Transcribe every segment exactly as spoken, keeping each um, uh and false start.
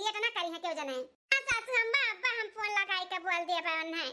लेट ना करी है केहू जने। हाँ सासू अम्मा, अब्बा हम फोन लगाई के बोल देबे उन्हें।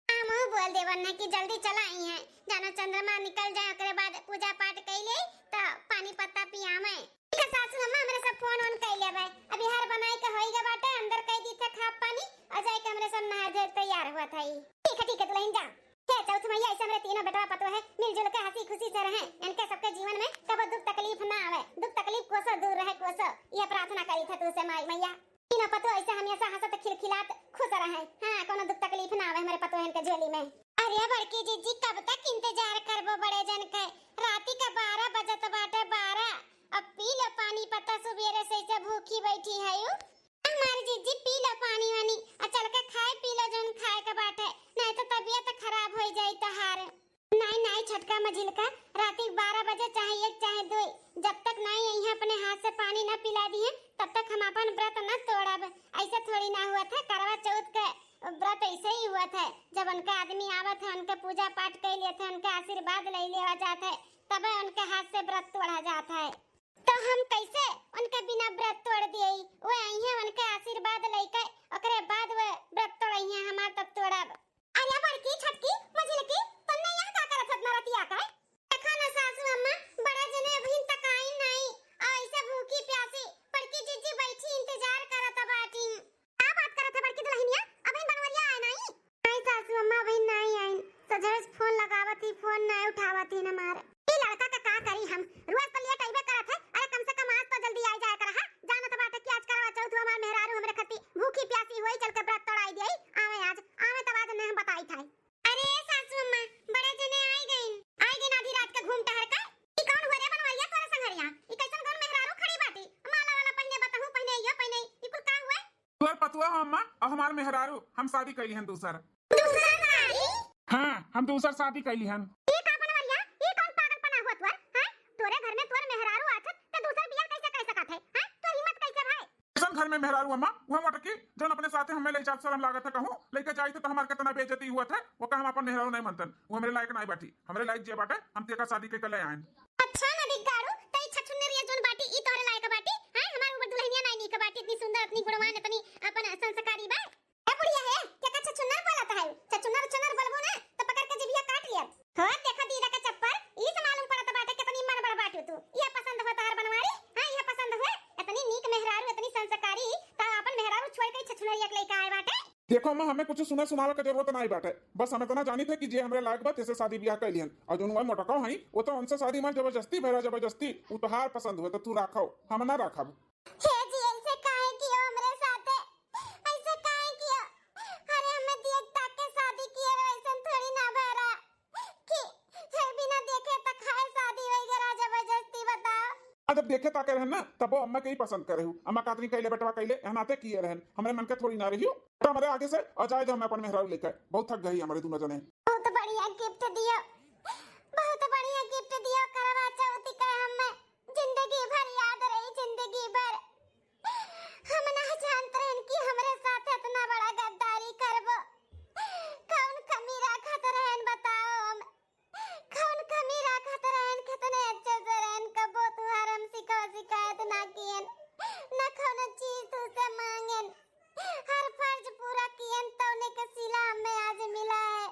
हमहू बोल देबे उन्हें कि जल्दी चला आई हैं, जानो चंद्रमा निकल जाए, ओकरे बाद पूजा पाठ कई ले तो पानी पत्ता पियावे। ठीक है सासू अम्मा, हमरे सब फोन वोन कई लेबे। अभी हर बनाई के होई गए बाटे, अंदर कई दी थे खाब पानी और जाए के हमरे सब नहा धोए तैयार हुआ था। ठीक है, ठीक है दुल्हन जा। हे चौथ मैया, ऐसे हमरे तीनों बेटवा पतोह है, मिलजुल के हंसी खुशी से रहे, इनके सबके जीवन में कबो दुख तकलीफ ना आवे, दुख तकलीफ कोसो दूर रहे कोसो, ये प्रार्थना करी थे तुझसे माई मैया। तीनों पतोह ऐसे हमेशा हंसत खिलखिलात खुश रहे। हाँ, कोनो दुख तकलीफ ना आवे हमरे पतोहन के झोली में। अरे बड़की जिज्जी, कब तक इंतजार करबो बड़े जन के? राती का बारह बजत बाटे, बारह। अब पी लो पानी, पता सुबेरे से ऐसे भूखी बैठी है यू। हमार जिज्जी, पी लो पानी वानी, आ चल के खाए पी लो जौन खाए के बाटे, नहीं तो तबीयत खराब हो जाई तोहार। नाई, नाई, छोटका मझिलका, राती के बारह बजे चाहे एक चाहे दुई, जब तक नाई यहाँ अपने हाथ से पानी न पिला दिए, तब तक हम अपन व्रत न तोड़ब। ऐसे थोड़ी ना हुआ था, करवा चौथ के व्रत ऐसे ही हुआ था, जब उनका आदमी आवत है, उनके पूजा पाठ कर लेते हैं, उनके आशीर्वाद ले लेवा जात है, तबे उनके हाथ से व्रत तोड़ा जात है। तो हम कैसे उनके बिना व्रत तोड़ दिए? वो आई हैं, उनके आशीर्वाद लेके, ओकरे बाद वो व्रत तोड़ई हैं, हमार तब तोड़ब। अरे बड़की, छोटकी, मझिलकी, तन्ने यहाँ का करत हत नरतिया के? देखा ना सासू अम्मा, बड़ा जने अभी तक आई नहीं, आ ऐसे भूखी प्यासी बड़की जिज्जी बैठी इंतजार करत बाटी। का बात करत है बड़की दुल्हनिया, अभी बनवरिया आए नहीं? नहीं सासू अम्मा, अभी नहीं आई। सजरस फोन लगावत ही, फोन नहीं उठावत ही हमार। ई लड़का का का करी हम, रोज तो लेट अइबे करत है। अरे कम से कम आज तो जल्दी आई जाए कर हा। जानत बाटे कि आज करवा चौथ हमार मेहरारू हमरे खती भूखी प्यासी होई, चल के व्रत तोड़ाई दिए। आवे आज, आवे तब आज उन्हें हम बताई था। अरे सासू अम्मा, बड़े जने आई गइन, आई गइन आधी रात के घूम टहर के। ई कौन हुआ रे बनवरिया तोरा संघरिया? ई कैसन कौन मेहरारू खड़ी बाटी? माला वाला पहिने, बतहू पहिने, यो पहिने, ई कुल का हुआ? तोर पतुआ हो अम्मा, और हमार मेहरारू, हम शादी कैली हन दूसर। दूसर शादी? हाँ, हम दूसर शादी कैली हन। ई का बनवरिया, ई कौन पागलपना हुआ तोर? हैं? तोरे घर में तोर मेहरारू आछत, ते दूसर बियाह कैसे कर सकत है? हैं? तोर हिम्मत कैसे भाई? ऐसन घर में मेहरारू अम्मा, वह मोटकी, जौन अपने साथे हमें ले जात शर्म लागत है कहूँ, लेके जाई थे तो हमार कितना बेइज्जती हुआ था, वो का हम अपन मेहरारू नहीं मनतन, वो हमरे लायक नहीं बाटी, हमरे लायक जे बाटे, हम तेका शादी के ले आएन। अच्छा नदिक गाड़ू, तई छछुन्नरिया जौन बाटी, ई तोहरे लायक बाटी? हैं, हमार ऊपर दुल्हनिया नाई नीक बाटी, इतनी सुंदर, इतनी गुणवान, इतनी अपन संस्कारी बा। ए बुढ़िया हे, के का छछुन्नर बोलत है? छछुन्नर उछुन्नर बोलबो ना, तो पकड़ के जिभिया काट लियब। हो, देखो दीदा के चप्पल, ई से मालूम पड़त बाटे कितनी मन बड़ बाटू तू। ये पसंद हुआ तहार बनवारी? हाँ, ये पसंद हुआ? इतनी नीक मेहरारू, इतनी संस्कारी, ता अपन मेहरारू छोड़ के छछुन्नरिया के लेके आए बाटे। देखो अम्मा, हमें कुछ सुना सुनावे के जरूरत नाई बाटे, बस हम इतना जानित है कि जे हमरे लायक बा, तेसे शादी ब्याह कर लिहन। और जौन वह मोटकाओ हई, वो तो उनसे शादी मार जबरदस्ती भैरा जबरदस्ती, उ तोहार पसंद हुए तो तू राखो, हम ना राखब। हे जी, ऐसे काहे कियो हमरे साथे? ऐसे काहे कियो? अरे हमें देख ताक के शादी किए रहे, ऐसन थोड़ी ना भैरा कि हे बिना देखे तक खाए शादी वगैरह जबरदस्ती बताओ। आ जब देखे ताके रहन ना, तब वो अम्मा के ही पसंद करे हूँ। अम्मा कातनी कैले बेटवा कैले, यहाँ नाते किए रहन, हमरे मन के थोड़ी ना रही हूँ। तो हमरे आगे से और जाए दो, हमें अपन मेहरारू लेकर, बहुत थक गई हमारे दोनों जने। बहुत बढ़िया गिफ्ट दियो, बहुत बढ़िया गिफ्ट दियो करवा चौथ का, हमें जिंदगी भर याद रही, जिंदगी भर। हम ना जानत रहन कि हमरे साथ इतना बड़ा गद्दारी करबो। कौन कमी रखत रहन बताओ हम? कौन कमी रखत रहन? कितने अच्छे से रहन, कबो तुहार हम शिकवा शिकायत ना कियन, ना कौनो चीज तुझसे मांगेन। हर फर्ज पूरा कियन, तौने के सिला हमें आज मिला है।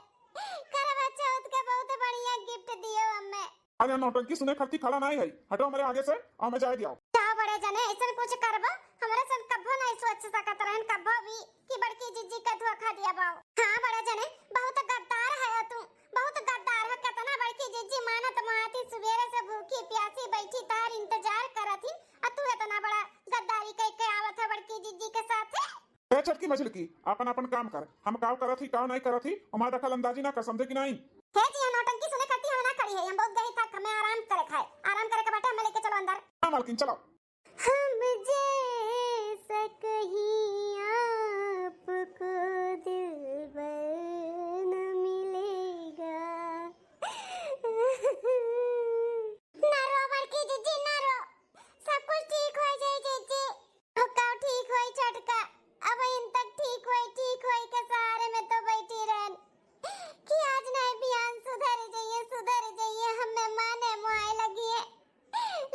करवा चौथ के बहुत बढ़िया गिफ्ट दियो हमें। अरे नौटंकी सुने खातिर खड़ा नाई है, हटो हमरे आगे से, और हमें जाए दियो। का बड़े जने ऐसन कुछ करबो, हमरे संग कभो नाई सोच सकत रहन कभो भी कि बड़की जिज्जी के धोखा दिया बाओ। हाँ बड़े जने, बहुत गद्दार है तू, बहुत गद्दार है। कितना बड़की जिज्जी मानत मानती सुबेरे से भूखी प्यासी बैठी तार इंतजार करत ही, और तू इतना बड़ा गद्दारी कह के आवत है बड़की जिज्जी के साथ। ए छोटकी मझिलकी, आपन आपन काम कर। हम काव करत ही, काव नाई करत ही, ओमा दखल अंदाजी ना कर, समझे कि नाई? हे जी, हम नौटंकी सुने खाती हम ना खड़ी है, हम बहुत गई थक, हमें आराम करे खाए, आराम करे के बाटे, हमें लेके चलो अंदर। हाँ मालकिन, चलो। हम जे सकही आपको दिलबर न मिलेगा। ना रो बड़की जिज्जी, ना रो, सब कुछ ठीक हो जाए जिज्जी। का ठीक होई छोटका, अब इन तक ठीक होई, ठीक होई के सहारे में तो बैठी रहन कि आज नहीं बिहान सुधर जाइए, सुधर जाइए, हमें माने मुआए लगी है।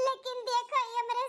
लेकिन देखो, ये हमरे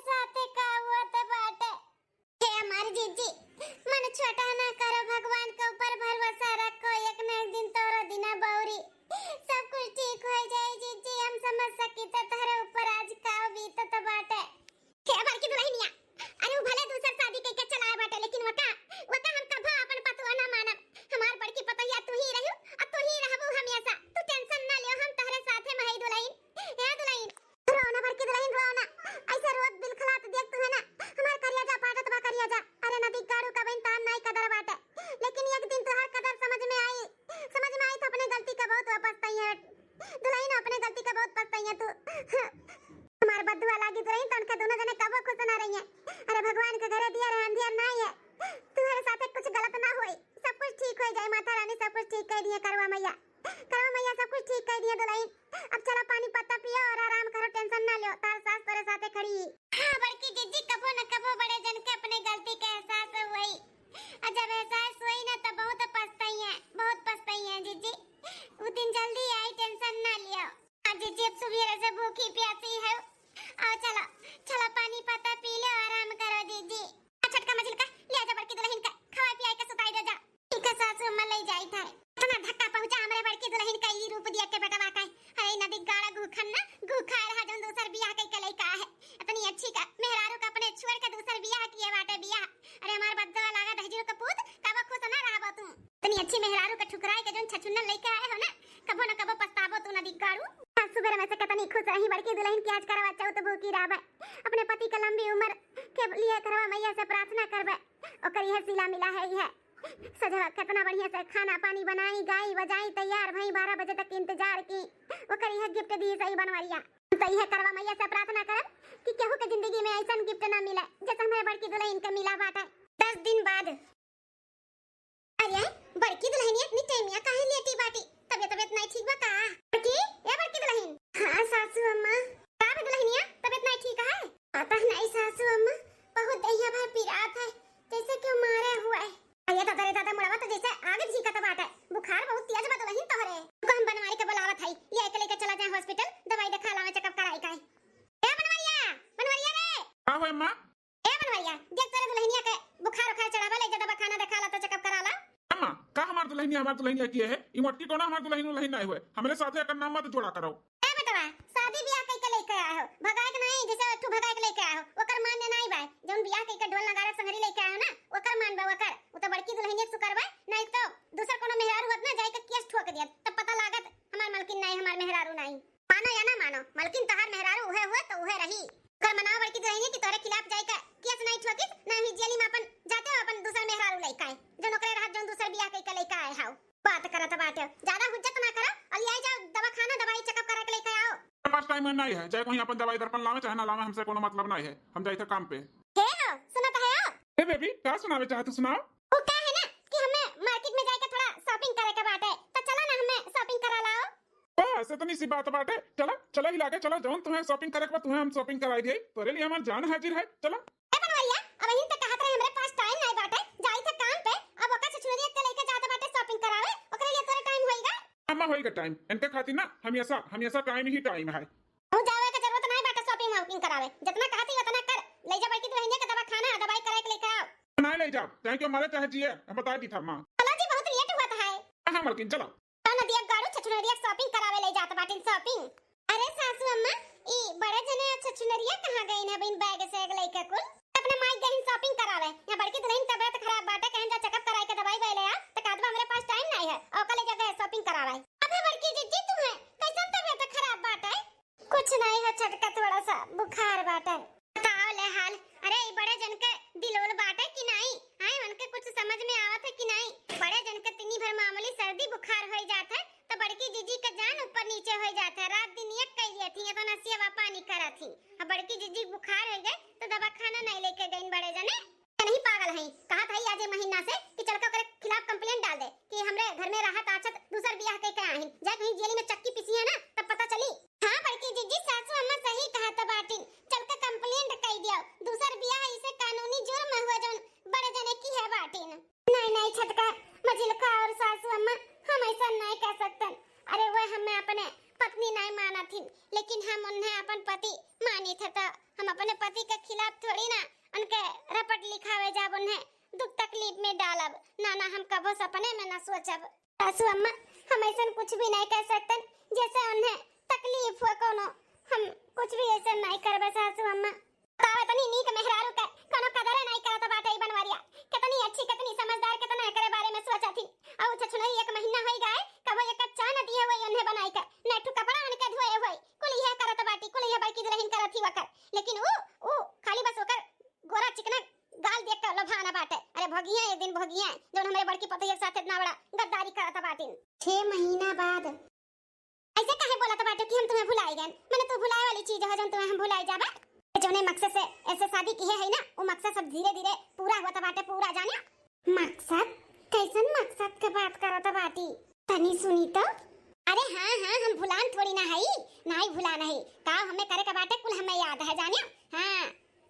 अरे नदी गाड़ू का बहिन, तार नाई कदर बाटे, लेकिन एक दिन तोहार कदर समझ में आई, समझ में आई तो अपने गलती का बहुत पछताई है दुलहिन, अपने गलती का बहुत पछताई है तू। हमार बददुआ लागी दुलहिन, तो उनके दोनों जने कबो खुश ना रही है। अरे भगवान के घरे दिया रहे, अंधियर ना है। तुम्हारे साथे कुछ गलत ना होई, सब कुछ ठीक हो जाए, माता रानी सब कुछ ठीक कर दिए करवा मैया। करवा मैया सब कुछ ठीक कर दिए दुलहिन। अब चलो पानी पत्ता पियो और आराम करो, टेंशन ना लियो, तार सास तोरे साथे खड़ी। हाँ बड़की जिज्जी, कबो न कबो बड़े जन के अपने गलती के एहसास हुई, और जब एहसास हुई ना तो बहुत पछताई है, बहुत पछताई है जिज्जी। वो दिन जल्दी आई, टेंशन ना लियो। हाँ जिज्जी, अब सुबेरे से भूखी प्यासी है। आओ चलो, चलो पानी पत्ता पी लो, आराम करो जिज्जी। आ छोटका मझिलका, ले आजा बड़की दुलहिन का, खवाई पियाई के सुताई दे जा। ठीक है सासू अम्मा, ले जाई था। इतना धक्का पहुँचा हमरे बड़की दुलहिन का ई रूप दिया के बेटवा का। अरे नदी गाड़ा घूखन ना, घूखा रहा जौन दूसर बियाह कई के लइका है। इतनी अच्छी का मेहरारू का अपने छोड़ के दूसर बियाह किए बाटे बियाह। अरे हमार बद्दवा लागा दहजू का पूत, कब खुश ना रहबो तू। इतनी अच्छी मेहरारू के ठुकराए के जौन छछुन्नर लइके आए हो ना, कबो न कबो पछताबो तू नदी गाड़ू। आज सुबह में से कितनी खुश रही बड़की दुलहिन की आज करवा चौथ भूखी रहबे। अपने पति के लंबी उम्र के लिए करवा मैया से प्रार्थना करबे, ओकर यह सिला मिला है, यह सजवा कितना बढ़िया से खाना पानी बनाई, गाई बजाई, तैयार भई, बारह बजे तक इंतजार की, ओकर यह गिफ्ट दी सही बनवरिया। तो यह करवा मैया से प्रार्थना करब कि केहू के जिंदगी में ऐसन गिफ्ट ना मिले जैसे हमारे बड़की दुलहिन के मिला बाटे। दस दिन बाद। अरे बड़की दुलहिनिया इतनी टेमिया काहे लेटी बाटी? तबियत, तबियत नहीं ठीक बा का? बड़की, ए बड़की दुलहिन। हाँ सासू अम्मा। का बे दुलहिनिया, तबियत नहीं ठीक है? पता नहीं सासू अम्मा, बहुत देहिया भर पिरात है, जैसे क्यों मारे हुआ है। अरे दादा रे दादा, मुड़वा तो जैसे आग झींकत बाटे, बुखार बहुत तेज बा दुलहिन तोहरे। रुको हम बनवारी के बुलावत हई, ले के लेके चला जाए हॉस्पिटल, दवाई देखा लावे, चेकअप कराई का। ए बनवरिया, बनवरिया रे। का हो अम्मा? ए बनवरिया, देख तोरे दुलहिनिया के बुखार उखार चढ़ा बा, ले जा दवाखाना देखा ला तो चेकअप करा ला। अम्मा, का हमार दुलहिनिया, हमार दुलहिनिया किए है? ई मोटकी कौनो हमार दुलहिन उलहिन नहीं हुए, हमरे साथे एकर नाम मत जोड़ा करो। ए बेटवा, शादी बियाह कई के लेके आए हो, भगाए के नहीं, जैसे तू भगाए के लेके आए हो, ओकर मान्य नहीं बा। जौन बियाह कई के ढोल नगाड़ा संगरी लेके आए हो ना, ओकर मान बा ओकर। वो तो बड़की दुलहिनिया के सुकर बा, नहीं तो दूसर कोनो मेहरारू होत ना, जाए के केस ठोक दियत, तब पता लागत हमार मलकिन नहीं, हमार मेहरारू नहीं। मानो या ना मानो, मलकिन तोहार मेहरारू उहे हुए तो उहे रही। ओकर मनावा बड़की दुलहिनिया कि तोहरे खिलाफ जाए के केस नहीं ठोकित, ना ही जेली में अपन जाते हो अपन दूसर मेहरारू लेके आए, जौन ओकरे रहत जौन दूसर बियाह कई के लेके आए हाउ। बात करत बाटे, ज्यादा हुज्जत ना करो, और ले आई जाओ दवाखाना, दवाई चेकअप करा के लेके आओ। मेरे पास टाइम नहीं है, चाहे कोई अपन दवाई दर्पण लावे चाहे ना लावे, हमसे कोनो मतलब नहीं है, हम जाई थे काम पे। हे हो, सुनत है हो? ए बेबी, का सुनावे चाहत तू, सुनाओ। वो का है ना कि हमें मार्केट में जाके थोड़ा शॉपिंग करे के बाटे, तो चला ना हमें शॉपिंग करा लाओ। बस इतनी सी बात बाटे, चला, चला ही लागे, चला, जौन तुम्हें शॉपिंग करे के बा, तुम्हें हम शॉपिंग कराई दिए, तोरे लिए हमार जान हाजिर है, चला। ए बनवरिया, अब यहीं तक कहत रहे हमरे पास टाइम नहीं बाटे, जाई थे काम पे, अब ओकर छछुनरिया के लेके जात बाटे शॉपिंग करावे, ओकरे लिए तोरे टाइम होई गा। अम्मा होई गा टाइम, इनके खातिर ना हमेशा, हमेशा टाइम ही टाइम है। तू जावे के जरूरत नहीं बाटे शॉपिंग वॉपिंग करावे, जितना कहती उतना कर, ले जा बड़की दुलहिनिया के दवाखाना, दवाई कराए के लेके आओ। नहीं ले जाओ, चाहे क्यों मरे चाहे जिए, हम बता दी था माँ। चलो जी, बहुत लेट हुआ था है। हाँ, हाँ, मलकिन, चलो। तो नदिया गाड़ू छछुनरिया शॉपिंग करावे ले जात बाटिन शॉपिंग। अरे सासू अम्मा, ई बड़े जने छछुनरिया कहाँ गइन है बिन बैग सैग लेके कुल? अपने माई गइन शॉपिंग करावे। यहाँ बड़की दुलहिन तबियत खराब बाटे, कहेन जा चेकअप कराए के दवाई वाई ले आ, त कहत बा हमरे पास टाइम नहीं है, ओका ले जाके शॉपिंग करावे। अबे बड़की जिज्जी तू है, कैसन तबियत खराब बाटे? कुछ नहीं है छोटका, थोड़ा सा बुखार बाटे। बताओ ले हाल। अरे, ई बड़े जन के दिलोल बाटे कि नाई? आए, उनके कुछ समझ में आवत है कि नाई? बड़े जन के तिनी भर मामूली सर्दी बुखार होई जात है, तो बड़की जिज्जी के जान ऊपर नीचे होई जात है। रात दिन एक कई लेत ही, तो नसिया पानी करत ही। अब बड़की जिज्जी के बुखार होई गए, तो दवाखाना नहीं लेके गईन बड़े जने। नहीं पागल है, कहा था आज ये महीना से कि चल के ओकरे खिलाफ कंप्लेंट डाल दे कि हमरे घर में रहत आछत दूसर बियाह कई के आहिन। जाए कहीं जेली में चक्की पिसी है ना, तब पता चली। हाँ बड़की जिज्जी, सासू अम्मा सही कहत बाटिन, चल के कंप्लेंट कई दियो। दूसर बियाह इसे कानूनी जुर्म हुआ जौन बड़े जने की है बाटिन। नहीं, नहीं छोटका, मझिलका और सासू अम्मा, हम ऐसा नहीं कह सकतन। अरे वो हमें अपने पत्नी नहीं मानत हिन, लेकिन हम उन्हें अपन पति मानी थे, तो हम अपने पति के खिलाफ थोड़ी ना उनके रपट लिखावे जाब, उन्हें दुख तकलीफ में डालब। ना, ना, हम कबो सपने में ना सोचब। सासू अम्मा, हम ऐसन कुछ भी नहीं कह सकतन, जैसे उन्हें तकलीफ हो कोनो, हम कुछ भी ऐसन नहीं करबे सासू अम्मा। बताओ, इतनी नीक मेहरारू के कोनो कदर नहीं करत बाटे ई बनवरिया। कितनी अच्छी, कितनी समझदार, कितना एकरे बारे में सोचत ही। और छछुनरी एक महीना होई गए, कबो एक चाय न दिए हुए उन्हें बनाई के, न एक ठो कपड़ा उनके धोए हुए, कुल यह करत बाटी, कुल यह बड़की दुलहिन करत ही वकर। लेकिन ऊ, ऊ खाली बस ओकर गोरा चिकना गाल देख के लोभा ना बाटे। अरे भोगिया, एक दिन भोगिया, जौन हमरे बड़की पतोहिया के साथ इतना बड़ा गद्दारी करत बाटिन। छह महीना बाद। ऐसे काहे बोलत बाटे कि हम तुम्हें भुलाई गए? मैंने तू भुलाए वाली चीज है, जौन तुम्हें हम भुलाई जाबे? जौने मकसद से ऐसे शादी किहे है ना, वो मकसद सब धीरे धीरे पूरा होत बाटे, पूरा जाने। मकसद? कैसन मकसद के बात करत बाटी? तनी सुनी तो। अरे हाँ, हाँ, हम भुलान थोड़ी ना हई, नाई भुलान हई। का हमें करे के बाटे, कुल हमें याद है, जाने। हाँ,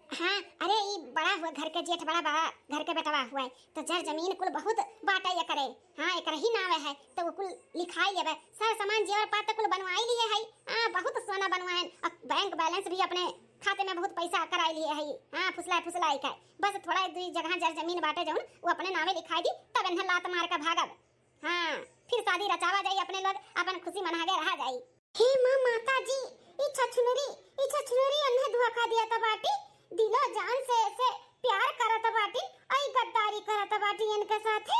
हाँ, अरे ई बड़ा हुआ घर के जेठ, बड़ा, बड़ा घर के बेटवा हुआ है, तो जर जमीन कुल बहुत बाटे एकरे। हाँ, एकरे ही नावे है, तो वो कुल लिखाई लेबे, सर सामान जेवर पात कुल बनवाई लिए है। हाँ, बहुत सोना बनवाएन, और बैंक बैलेंस भी अपने खाते में बहुत पैसा कराई लिए है। हाँ, फुसलाए फुसलाई के, बस थोड़ा एक दुई जगह जर जमीन बाटे जौन, वो अपने नावे लिखाई दी, तब इन्हें लात मार के भागब। हाँ, फिर शादी रचावा जाई, अपने लोग अपन खुशी मना के रहा जाई। हे माँ माता जी, ई छछनुरी, ई छछनुरी अन्हे धोखा दिया त बाटी, दिलो जान से ऐसे प्यार करत बाटी, आई गद्दारी करत बाटी इनके साथे।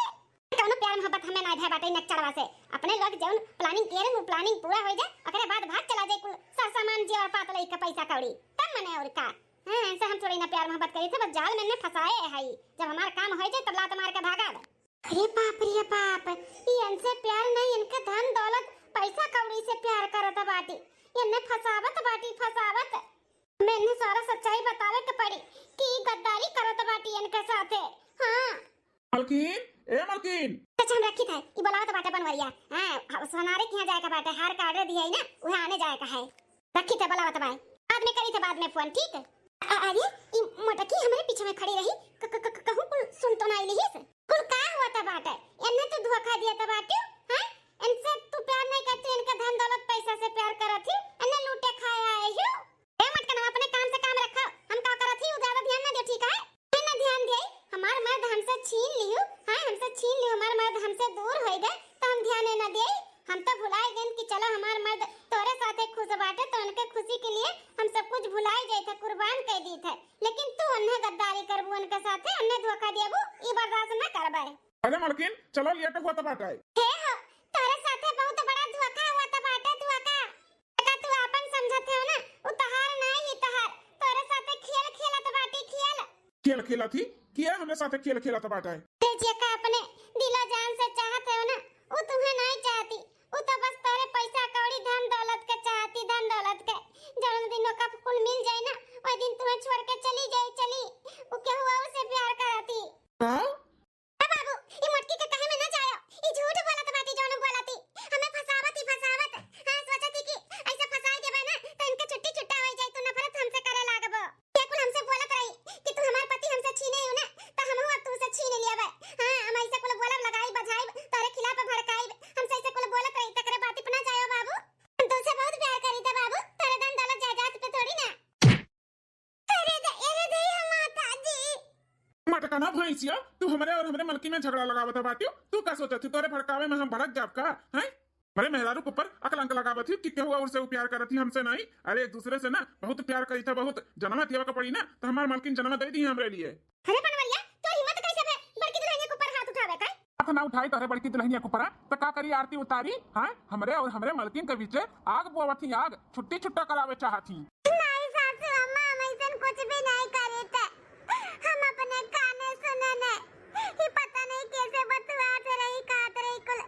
कौनो प्यार मोहब्बत हमें ना भय बाटे नक्चड़वा से। अपने लोग जौन planning किए रहे, वो planning पूरा हो जाए, ओकरे बाद भाग चला जाए कुल सर सामान जेवर पात लई के पैसा कौड़ी। तब मने और का? हाँ, इनसे हम थोड़ी ना प्यार मोहब्बत करी थे, बस जाल में ने फंसाए है। जब हमार काम हो जाए तब लात मार के भागा। अरे बाप रे बाप, ई इनसे प्यार नहीं, इनके धन दौलत पैसा कौड़ी से प्यार करत बाटी, इन्हें फसावत बाटी, फसावत। मैं इन्हें सारा सच्चाई बतावे के पड़ी कि ई गद्दारी करत बाटी इनके साथे। हाँ। मलकिन, ए मलकिन। अच्छा, हम रखी थे, ई बोलावत बाटे बनवरिया। हाँ, हाँ, सोनारे के यहाँ जाए का बाटे, हार का order दिया है ना, वह आने जाए का है। रखी थे, बोलावत बाय। बाद में करी थे, बाद में फोन, ठीक है? अ-, अरे, ई मोटकी हमरे पीछे में खड़ी रही, क-, क-, क-, कहूँ कुल सुन तो ना लिहिस। कुल का हुआ था बाटे? इन्हें तो धोखा दिया था बाटे, हैं? इनसे तू प्यार नहीं करती, इनका धन दौलत पैसा से प्यार करत ही, इन्हें लूटे खाए आए हो। ए मटकनवा, अपने काम से काम रखो, हम का करत ही, उ ज्यादा ध्यान ना दे, ठीक है? इतना ध्यान दे, हमार मर्द हमसे छीन लिहु, हाँ, हमसे छीन लिहु, हमार मर्द हमसे दूर होई गए, तो हम ध्यान ना दे। हम तो भुलाई गए कि चलो हमार मर्द तोरे साथे खुश बाटे, तो उनके खुशी के लिए हम सब कुछ भुलाई जाए थे, कुर्बान कर दी थे, लेकिन तू उन्हें गद्दारी करबू, उनके साथे उन्हें धोखा देबू, ई बर्दाश्त ना करबे। अरे मलकिन, चलो, लेट हुआ तो बाटे। हे हो, तोरे साथे बहुत बड़ा धोखा हुआ तो बाटे, धोखा। का तू आपन समझत हो ना, उ तहार नाई, ई तहार। तोरे साथे खेल खेलत बाटी, खेल। खेल खेलत ही? के हमरे साथे खेल खेलत बाटे? ते जेका अपने दिलो जान से चाहत हो ना, उ तुहे नाई चाहती। उ तो बस तोरे पैसा कौड़ी, धन दौलत के चाहती, धन दौलत के। जौन दिन ओका कुल मिल जाए ना, वही दिन तुम्हें छोड़ के चली जाए, चली। उ केहू और से प्यार करती। हाँ? ए बाबू, ई मोटकी के कहे में ना जायो। ई झूठ बोलत बाटी, जौन बोलती। हमें फसावत ही फसावत। हाँ, सोचत ही कि ऐसे फसाए देबे ना, तो इनके छुट्टी छुट्टा हो जाए, तू नफरत हमसे करे लागबो। ये कुल हमसे बोलत रही कि तू हमार पति हमसे छीने हो ना, तो हमहू अब तुमसे छीन लेबे। हाँ, हम ऐसे कुल बोलब, लगाई, बजाई, तोरे खिलाफ भड़काई, हमसे ऐसे कुल बोलत रही, तकरे बात पे ना जायो बाबू। हम तुमसे बहुत प्यार करी थे बाबू, तोरे धन दौलत जायदाद पे थोड़ी ना। अरे दे, अरे दे, माता जी। मटकना भैंसिया, तू हमरे और हमरे मलकिन में झगड़ा लगावत बाटियो। तू का सोचत थी, तोरे भड़कावे में हम भड़क जाब का? हैं? हमरे मेहरारू के ऊपर अकलंक लगावत ही कि केहू और से उ प्यार करत ही, हमसे नहीं। अरे एक दूसरे से ना बहुत प्यार करी था, बहुत। जन्म देवे के पड़ी ना, तो हमार मलकिन जन्म दे दी हमरे लिए। अरे बनवरिया, तोर हिम्मत कैसे भे बड़की दुल्हनिया के ऊपर हाथ उठावे का? हाथ ना उठाई तोहरे बड़की दुल्हनिया के ऊपर, तो का करी आरती उतारी? हाँ, हमरे और हमरे मलकिन के बीचे आग बोवत ही आग, छुट्टी छुट्टा करावे चाहत ही। नहीं सासू अम्मा, हम ऐसन कुछ भी नहीं करी थे। हम अपने काने सुने ने। ये पता नहीं कैसे बतुआत रही, कहत रही कुल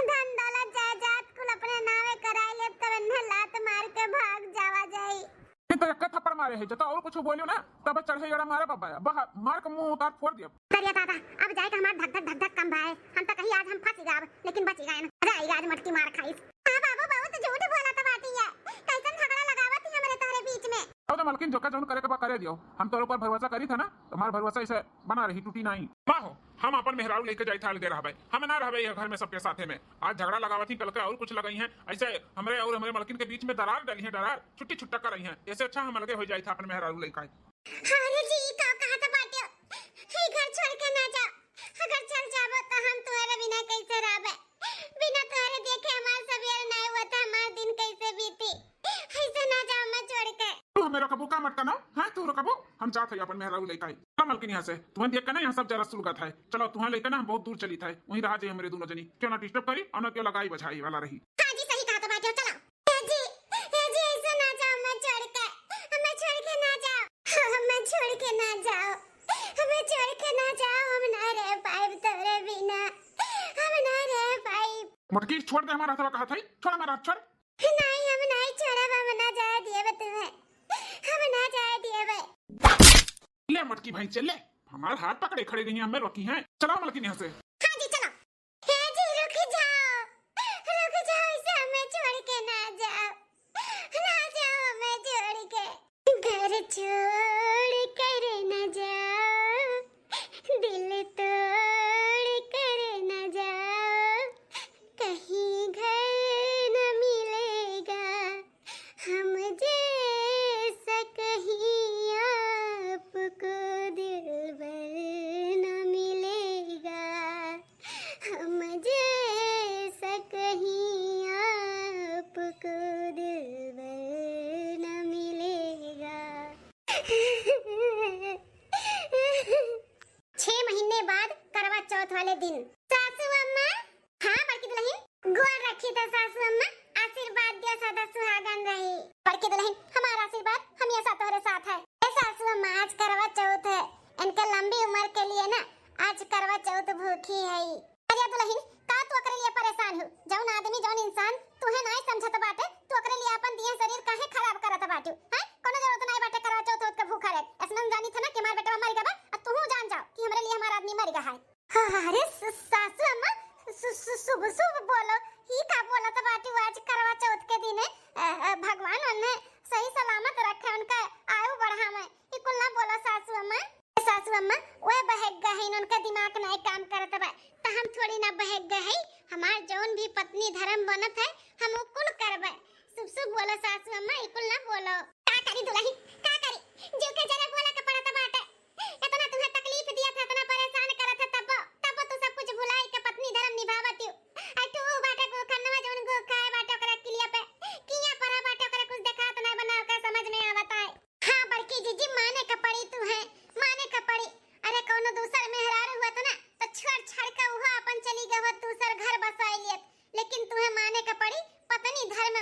धन दौलत जायदाद कुल अपने नावे कराई ले, तब इन्हें लात मार के भाग जावा जाई। ये तो एक थप्पड़ मारे है, जब तो और कुछ बोलियो ना, तब चढ़े जड़ा मारे बाबा, बहा-, मार के मुंह उतार फोड़ दिया। करिया दादा, अब जाए के हमार धक धक धक धक कम भाए। हम तो कही आज हम फंसी गाब, लेकिन बची गए ना। मजा आई आज मटकी मार खाइस। हाँ बाबू, बहुत झूठ बोलत बाटी है। कैसन झगड़ा लगावत ही हमरे तोहरे बीच में? अब तो मलकिन जोका जौन करे के बा करे दियो। हम तोरे ऊपर भरोसा करी था ना, तो हमार भरोसा ऐसे बना रही, टूटी नहीं। ना हो, हम अपन मेहरारू लेके जाई था अलगे रहबे। हम ना रहबे ये घर में सबके साथे में। आज झगड़ा लगावत ही, कल के और कुछ लगाई हैं। ऐसे हमरे और हमरे मलकिन के बीच में दरार डाली हैं, दरार। छुट्टी छुट्टा कराई हैं। ऐसे अच्छा हम अलगे हो जाई था अपन मेहरारू लेके। अरे जी, ई का कहत बाटे? ई घर छोड़ के ना जा। अगर चल जाबो तो हम तोहरे बिना कैसे रहबे? बिना तोहरे देखे हमार सवेर नहीं हुआ था, हमार दिन कैसे बीती? ऐसे ना जाओ मैं छोड़ के। तू हमें रोकबू का मटकना? हाँ, तू रोकबू? हम जात है अपन मेहरारू लेके आई। चलो मलकिन यहाँ से, तुम्हें देख के ना यहाँ सब जरा सुलगत है। चलो तुम्हें लेके ना हम बहुत दूर चली था, वहीं रहा जाए हमरे दोनों जनी। क्यों ना disturb करी और ना क्यों लगाई बजाई वाला रही। हाँ जी, सही कहत बाटे, चलो। ए जी, ए जी, ऐसे ना जाओ, मैं छोड़ के, मैं छोड़ के ना जाओ, मैं छोड़ के ना जाओ, मैं छोड़ के ना जाओ। मोटकी, छोड़ दे हमार हथवा, कहत हई, छोड़ हमार हाथ, छोड़। नहीं, हम नहीं छोड़ब, हम ना जाए दिएबे तुम्हें, हम ना जाए दिएबे। ले मोटकी भैंस, ले, हमार हाथ पकड़े खड़ी रही, हमें रोकी हैं। चलाओ मलकिन यहाँ से। हाँ जी, चलो। हे जी, रुक जाओ, रुक जाओ, इसे हमें छोड़ के ना जाओ, ना जाओ, हमें छोड़ के। घर छोड़ कर न जाओ, दिल तोड़ कर न जाओ, कहीं घर न मिलेगा हम जैसा, कहीं आपको दिलबर न मिलेगा, हम जैसा कहीं आपको दिलबर न मिलेगा। छह महीने बाद करवा चौथ वाले दिन। सासू अम्मा, हाँ बड़की दुलहिन, गोर रखी त सासू अम्मा, आशीर्वाद दिया, सदा सुहागन रही। बड़की दुलहिन, हमार आशीर्वाद हमेशा तोहरे साथ है। ए सासू अम्मा, आज करवा चौथ है, इनके लंबी उम्र के लिए ना आज करवा चौथ भूखी है। अरे दुलहिन, का तू ओकरे लिए परेशान हो? जौन आदमी, जौन इंसान तुहे नाई समझत बाटे, तू ओकरे लिए अपन दिया शरीर काहे खराब करत बाटू? हैं? कोनो जरूरत नाई बाटे करवा चौथ होत के भूखा रहे। ऐसन जानी थे ना कि हमार बेटवा मर गवा, आ तू जान जाओ कि हमरे लिए हमार आदमी मर गवा है। हाँ, अरे स-, सासू अम्मा, सु-, सु-, शुभ शुभ बोलो। ई का बोलत बाटू आज करवा चौथ के दिने? अ, अ, भगवान उन्हें सही सलामत रखे, उनका आयु बढ़ावे। ई कुल ना बोलो सासू अम्मा। ए सासू अम्मा, ओए बहक गए हैं, उनका दिमाग नहीं काम करत बा, त हम थोड़ी ना बहक गए हैं। हमार जौन भी पत्नी धर्म बनत है, हम उ कुल करबे। शुभ शुभ बोलो सासू अम्मा, ई कुल ना बोलो। का करी दुलहिन, का करी? जीव के जरे बोले के पड़त बाटे। इतना तुम्हें तकलीफ दिया था, इतना परेशान करत है, तब, तब तू सब कुछ भुलाई के पत्नी धर्म निभावत हो। आई तू ऊ बाटे गोखनवा, जौन गोखाए बाटे ओकरा किलिया पे, किया परा बाटे, ओकरा कुछ देखात नहीं बना, ओकरा समझ में आवत है। हाँ बड़की जीजी, माने के पड़ी तुहे, माने के पड़ी। अरे कौनो दूसर मेहरारू हुआ तो ना, तो छोड़ छाड़ के उहो अपन चली गए होत, दूसर घर बसाए लियत, लेकिन तुहे माने के पड़ी, पत्नी धर्म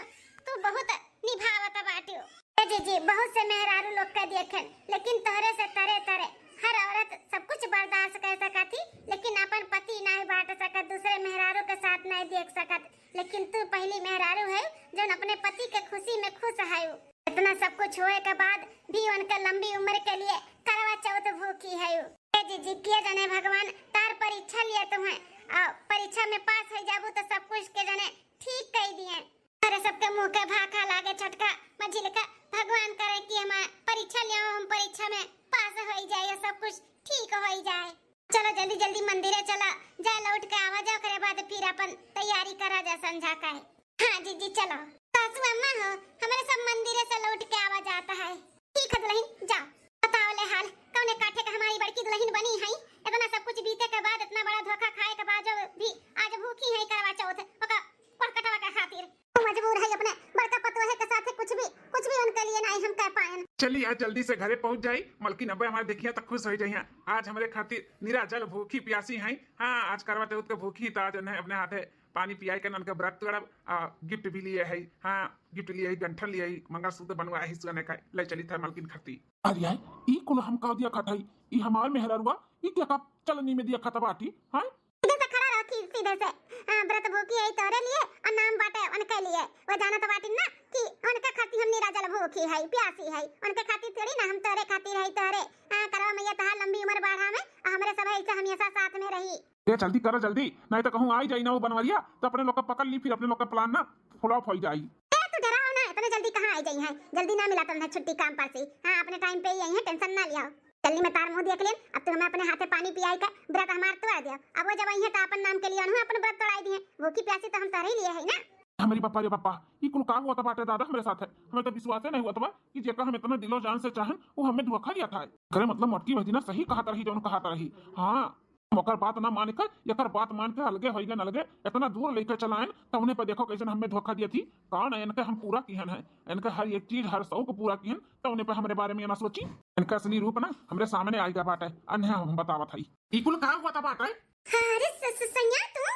तू बहुत निभावत बाटियो। ए जीजी, बहुत से मेहरारू लोग के देखेन, लेकिन तोहरे से तरे तरे हर औरत सब कुछ बर्दाश्त कर सकत ही, लेकिन अपन पति नहीं बांट सकत, दूसरे मेहरारू के साथ नहीं देख सकत, लेकिन तू पहली मेहरारू है जौन अपने पति के खुशी में खुश है। इतना सब कुछ होए के बाद भी उनके लंबी उम्र के लिए करवा चौथ भूखी है। ए जीजी, के जाने भगवान तार परीक्षा लिए तुम्हें, आ परीक्षा में पास हो जाबू तो सब कुछ के जाने ठीक कह दिए। अरे सबके मुंह के भाखा लागे छोटका मझिलका, भगवान करे कि हम परीक्षा ले, हम परीक्षा में पास हो जाए, सब कुछ ठीक हो जाए। चलो जल्दी जल्दी मंदिरे चला, जाए लौट के आवा जाए, ओकरे बाद फिर अपन तैयारी करा जा संझा का है। हाँ जीजी चलो। सासू अम्मा हो, हमरे सब मंदिरे से लौट के आवा जाता है। ठीक है दुलहिन, जा। बताओ ले हाल, कौने काठे का हमारी बड़की दुलहिन बनी है? इतना सब कुछ बीते के बाद, इतना बड़ा धोखा खाए के बाद जो भी आज भूखी है करवा चौथ, ओका कोरकटवा के खातिर। वो मजबूर है अपने बड़का पतोहे के साथे कुछ भी, कुछ भी उनके लिए नहीं हम कर पाएन। चली आज जल्दी से घरे पहुंच जाई, मलकिन अब्बे हमारे देखिया तो खुश हो जाइया। आज हमरे खातिर निराजल भूखी प्यासी हैं। हाँ, आज करवा चौथ के भूखी तो आज उन्हें अपने हाथे पानी पियाई के उनके व्रत तोड़ब, आ, गिफ्ट भी लिए है। हाँ, गिफ्ट लिए है, गंठन लिए है, मंगलसूत्र बनवाए है सोने का, ले चली था मलकिन खातिर। अरे यार, ई कुल हम का दिया खात हई? ई हमार मेहरारुआ, ई क्या का चलनी में दिया खात बाटी? हाँ? सीधे से खड़ा रहो, सीधे से। हाँ, व्रत भूखी है तोरे लिए और नाम बाटे उनके लिए। वो जानत बाटी ना कि उनके खातिर हम निराजल भूखी है, प्यासी है। उनके खातिर थोड़ी ना, हम तोरे खातिर है, तोरे। हाँ, करवा मैया तहार लंबी उम्र बढ़ावे और हमरे सब ऐसे हमेशा साथ में रही। ए, जल्दी करो, जल्दी, नहीं तो कहूँ आई जाई ना वो बनवरिया, तो अपने लोग का पकड़ ली, फिर अपने लोग का प्लान ना फ्लॉप हो जाई। ए, तू डरा हो ना, इतने जल्दी कहाँ आई जाई है? जल्दी ना मिला तुमने छुट्टी काम पर से। हाँ, अपने टाइम पे ही आई है, टेंशन ना लिया। जल्दी में तार मुंह देख लेन, अब तू हमें अपने हाथे पानी पियाई का व्रत हमार तोड़ दिया। अब वो जब आई है तो अपन नाम के लिए उन्होंने अपन व्रत तोड़ाई दिए। भूखी प्यासी तो हम तोरे ही लिए है ना। हमरी पप्पा रे पप्पा, ई कुल का हुआ था बाटे दादा हमरे साथ है? हमें तो विश्वास ही नहीं हुआ था कि जेकर हम इतना दिलो जान से चाहन, वो हमें धोखा दिया था। करे मतलब मोटकी भतीना सही कहत रही, जौन कहत रही। हाँ, हम ओकर बात ना मान कर, एकर बात मान के अलगे होई गए, अलगे इतना दूर लेके चलाएन, तब उन्हें पे देखो कैसे हमें धोखा दिया थी। कौन है इनके हम पूरा किहन है, इनके हर एक चीज, हर शौक पूरा किहन, तब उन्हें पे हमरे बारे में ये ना सोची। इनका असली रूप ना हमरे सामने आएगा बाटे, अन्य हम बतावत हई। ई कुल का हुआ था बाटे? हाँ, अरे स-, स-, सैया तू?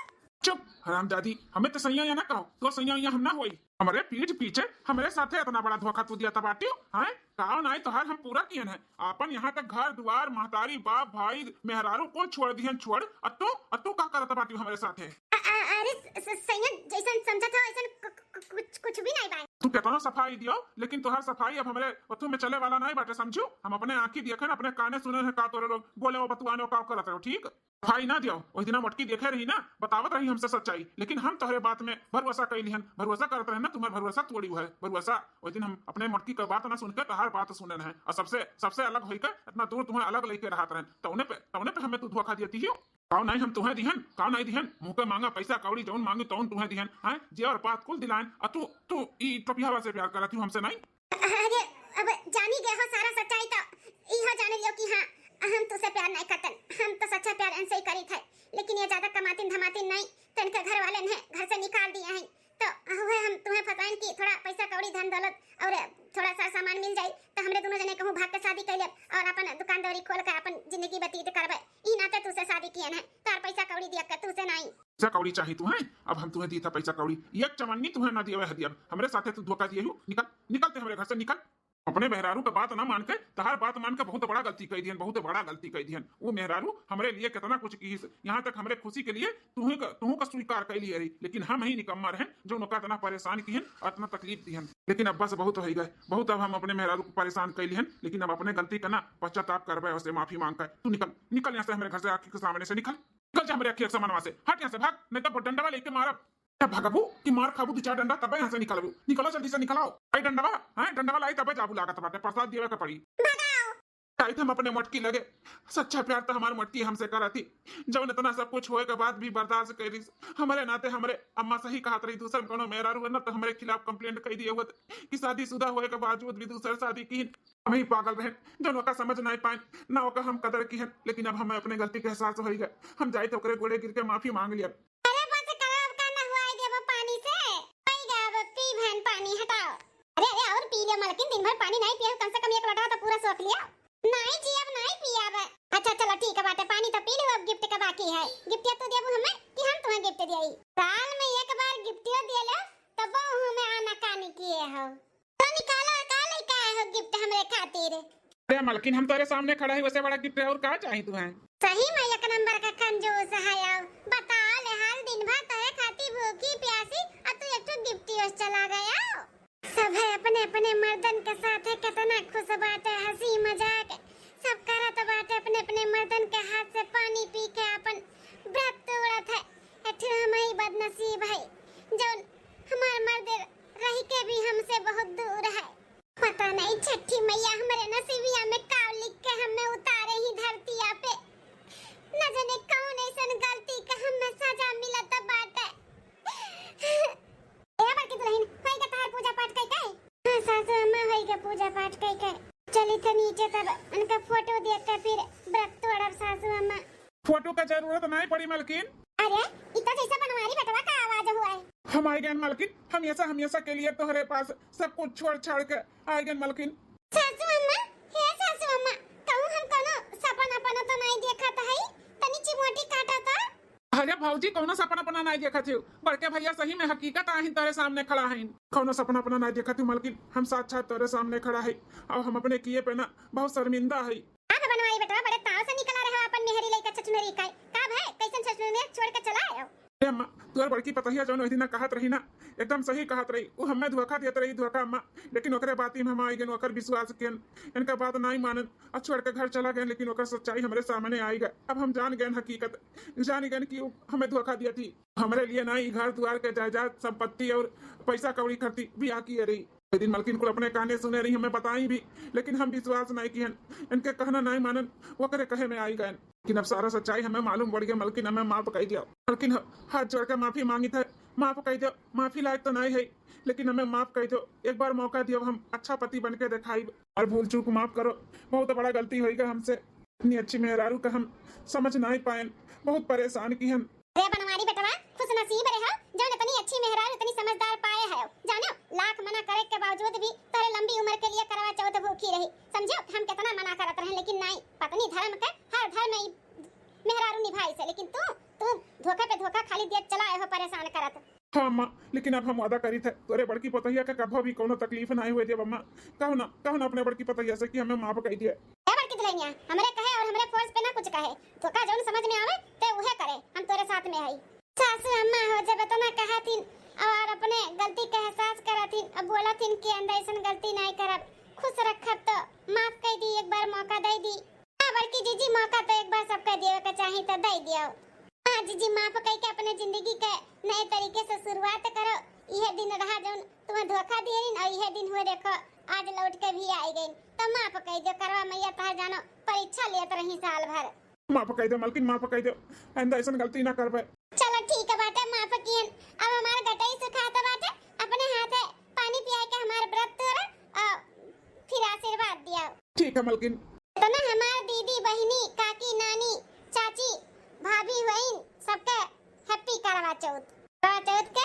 चुप, हरामजादी, हमें तो सैया या ना कहो, तो सैया या हम ना होई। हमरे पीठ पीछे हमरे साथे इतना बड़ा धोखा तू दिया था बाटियो, हैं? का नाई तोहार हम पूरा कियन है। आपन यहाँ तक घर दुआर, महतारी, बाप, भाई, मेहरारू को छोड़ दिहन, छोड़। अ तू, अ तू का करत बाटियो हमरे साथे? अ-, अ-, अरे स-, स-, सैया जैसन समझत हो, ऐसन क-, क-, कुछ, कुछ भी नहीं बाय। तू केतना सफाई दियो, लेकिन तोहार सफाई अब हमरे ओथू में चले वाला नहीं बाटे, समझू? हम अपने आँखी देखे न, अपने काने सुने हैं का तोरे लोग बोले हो, बतुआने हो, का करत रहो, ठीक? सफाई ना दियो, ओहि दिना मोटकी देखे रही ना, बतावत रही हमसे सच्चाई, लेकिन हम तोहरे बात में भरोसा कई लिहन, भरोसा करत रहे ना, तुम्हार भरोसा तोड़ी है, भरोसा। ओहि दिन हम अपने मोटकी का बात ना सुन के तोहार बात सुने रहे, और सबसे, सबसे अलग होई के इतना दूर तुम्हें अलग लेके रहत रहे, तौने पे, तौने पे हमें तू धोखा दियती हो। काव नहीं हम तुहें दिहन, काव नहीं दिहन, मुँह के मांगा पैसा कौड़ी जौन मांगी तौन तुहें दिहन, हैं? जे और बात कुल दिलाएन, आ तू, तू ई टोपियावा से प्यार करत हूँ हमसे नहीं? अरे, अब जानी गए हो सारा सच्चाई तो इहो जान लियो कि हाँ, हम तुसे प्यार नहीं करतन, हम तो सच्चा प्यार इनसे ही करी थे, लेकिन ये ज्यादा कमातिन धमातिन नहीं, तो इनके घर वाले ने घर से निकाल दिए हैं, तो हुए हम तुम्हें फंसाइन कि थोड़ा पैसा कौड़ी धन दौलत और थोड़ा सा सामान मिल जाई, तो हमरे दोनों जने कहूँ भाग के शादी कर लेब और अपन दुकानदारी खोल के अपन जिंदगी व्यतीत करबे। ई नाते तुसे शादी किए हैं, तार पैसा कौड़ी दिया के तुसे नहीं। पैसा कौड़ी चाही तुहें? अब हम तुहें दी था पैसा कौड़ी, एक चवन्नी तुहें ना दिए हदिया, हमरे साथे तू धोखा दिए हूँ। निकल, निकल ते हमरे घर से, निकल। अपने मेहरारू के बात ना मान के, तहार बात मान के बहुत बड़ा गलती कई दिहन, बहुत बड़ा गलती कई दिहन। वो मेहरारू हमरे लिए कितना कुछ कीस, यहाँ तक हमरे खुशी के लिए तुहू का, तुहू का स्वीकार कई लिए रही, लेकिन हम ही निकम्मा रहन जो उनका इतना परेशान किहन और इतना तकलीफ दिहन। लेकिन अब बस बहुत हो ही गए, बहुत अब हम अपने मेहरारू को परेशान कई लिहन, लेकिन अब अपने गलती का ना पश्चाताप करबे, उसे माफी मांग के। तू निकल, निकल यहाँ से, हमरे घर से, आँखी के सामने से निकल, निकल जा हमरे आँखी के सामनवा से, हट यहाँ से, भाग, नहीं तो डंडवा लेके मारब। ए, भगबू कि मार खाबू दू चार डंडा, तबे यहाँ से निकलबू। निकलो जल्दी से, निकलो। आई डंडवा, हैं, डंडवा लाई तबे जाबू, लागत बाटे, प्रसाद देवे के पड़ी। भगाओ। आई हम अपने मोटकी लगे सच्चा प्यार तो हमार मोटकी हमसे करा थी, जौन इतना सब कुछ होए के बाद भी बर्दाश्त कर रही। हमारे नाते हमरे अम्मा सही कहत रही, दूसर कोनो मेहरारू है ना तो हमरे खिलाफ complaint कर दिए होत कि शादीशुदा होए के बावजूद भी दूसर शादी की। हम ही पागल रहन, जौन ओका समझ नहीं पाए, ना ओका हम कदर की हन। लेकिन अब हमें अपने गलती के एहसास हो गया, हम जाए तो ओकरे गोड़े गिर के माफी मांग लिया। अरे बस करो, अब का नहवाई देबो पानी से? पी गया, अब पी बहन पानी, हटाओ। अरे, अरे, और पी ले मलकिन, दिन भर पानी नहीं पिया, कम से कम एक लोटा तो पूरा सोख लिया। नहीं जी, अब नहीं पिया अब। अच्छा चलो ठीक है बाटे, पानी तो पी लो, अब gift का बाकी है। Gift या तो देबू हमें कि हम तुम्हें gift दियाई? साल में एक बार gift यो दे लो, तब हमें आनाकानी किए हो। तो निकालो, का लेके आए हो gift हमरे खातिर? अरे मलकिन, हम तोरे सामने खड़ा है, वैसे बड़ा gift है और का चाही तुहें? सही में एक नंबर का कंजूस है। आओ बताओ ले, हाल दिन भर तोरे खातिर भूखी प्यासी, और तू एक ठो gift यूं चला गया। सब है अपने अपने मर्दन के साथ है, कितना खुश बाटे, हंसी मजाक सब करत बाटे, अपने अपने मर्दन के हाथ से पानी पी के अपन व्रत तोड़त है। एक ठो हम ही बदनसीब है, जौन हमार मर्द रह के भी हमसे बहुत दूर है। पता नहीं छठी मैया हमरे नसीबिया में का लिख के हमें उतारे ही धरतिया पे। न जाने कौन ऐसन गलती के हमें सजा मिलत बाटे। ए बड़की दुल्हन, होई के तहार पूजा पाठ कई के? हाँ सासू अम्मा, होई के पूजा पाठ कई के। चली तो नीचे तब उनका फोटो देख के फिर व्रत तोड़ब सासू अम्मा। फोटो का जरूरत नहीं पड़ी मलकिन। अरे, इतना जैसा बनवारी बेटवा का आवाज हुआ है। हम आई गए मलकिन, हमेशा हमेशा के लिए तोहरे पास सब कुछ छोड़ छाड़ के आई गए मलकिन। सासू अम्मा, हे सासू अम्मा, कहूँ हम कोनो सपन अपन तो नहीं देखत हई, तनी चिमोटी काटा तो। अरे भौजी, कौनो सपन अपना नहीं देखत हूँ, बड़के भैया सही में हकीकत आहिन तोरे सामने खड़ा हईन। कौनो सपन अपना नहीं देखत हूँ मलकिन, हम साक्षात तोरे सामने खड़ा है और हम अपने किए पे ना बहुत शर्मिंदा है। का बनवाई बेटवा, बड़े ताव से निकला रहे हो अपन मेहरी लइका छछुनरी का। का भय, कैसन छछुनरी छोड़ के चला आयो? ए अम्मा, तोर बड़की पतोहिया जौन ओहि दिना कहत रही ना, एकदम सही कहत रही। उ हमें धोखा देत रही, धोखा अम्मा। लेकिन ओकरे बात में हम आई गए, ओकर विश्वास केन, इनका बात नहीं मानन और छोड़ के घर चला गए। लेकिन ओकर सच्चाई हमरे सामने आई गए। अब हम जान गए हकीकत, जान गए कि उ हमें धोखा दिया थी। हमरे लिए ना ई घर दुआर के जायदाद, संपत्ति और पैसा कौड़ी खातिर बियाह किए रही। ओहि दिन मलकिन कुल अपने काने सुने रही, हमें बताई भी, लेकिन हम विश्वास नहीं किहन, इनके कहना नहीं मानन, ओकरे कहे में आई गए। लेकिन अब सारा सच्चाई हमें मालूम पड़ गया। मलकिन हमें माफ कर दियो। मलकिन ह-, हाथ जोड़ के माफी मांगी थे, माफ कर दियो। माफी लायक तो नहीं है, लेकिन हमें माफ कर दियो। एक बार मौका दियो, हम अच्छा पति बन के दिखाई। और भूल चूक माफ करो, बहुत बड़ा गलती होइगा हमसे। इतनी अच्छी मेहरारू का हम समझ नहीं पाएन, बहुत परेशान किहन। अरे बनवारी बेटवा, खुश नसीब रहे हो, जौन इतनी अच्छी मेहरारू, इतनी समझदार पाए हो। जानो, लाख मना करे के बावजूद भी तोरे लंबी उम्र के लिए करवा चौथ भूखी रही। समझो, हम कितना मना करत रहे, लेकिन नहीं, पत्नी धर्म के हर धर्म में ई मेहरारू निभाई से, लेकिन तू, तू धोखा पे धोखा खाली दिए चला आए हो, परेशान करत। हाँ अम्मा, लेकिन अब हम वादा करी थे, तोरे बड़की पतोहिया के कभो भी कोनो तकलीफ नहीं हुए देब अम्मा। कहो ना, कहो ना अपने बड़की पतोहिया से कि हमें माफ कर दिए। ए बड़की दुल्हनिया, हमरे कहे और हमरे फोर्स पे ना कुछ कहे, धोखा जौन समझ में आवे ते उहे करे, हम तोरे साथ में हई। सासू अम्मा हो जब इतना कहत हिन और अपने गलती का एहसास करत हिन, अब बोलत हिन कि आइंदा ऐसन गलती नाहीं करब, खुश रखब तो माफ कइ दी, एक बार मौका दइ दी। हाँ बड़की जीजी, मौका तो एक बार सबका देवे के चाही तो दइ दियो। हाँ जीजी, माफ कइ के अपने जिंदगी के नए तरीके से शुरुआत करो। इहे दिन रहा जौन तुम्हें धोखा दिए रहिन और इहे दिन हुए देखो आज लौट के भी आइ गइन। तो माफ कइ दियो, करवा मैया तोहार जानो परीक्षा लेत रही साल भर। माफ कइ दो मलकिन, माफ कइ दो, आइंदा ऐसन गलती ना करबे। चलो ठीक है बाटे, माफ कियन। अब हमार गटई सुखात बाटे, अपने हाथे पानी पिया के हमार व्रत तोड़ा और फिर आशीर्वाद दिया। ठीक है मलकिन। तो ना हमार दीदी, बहिनी, काकी, नानी, चाची, भाभी हुइन, सबके happy करवा चौथ। करवा चौथ के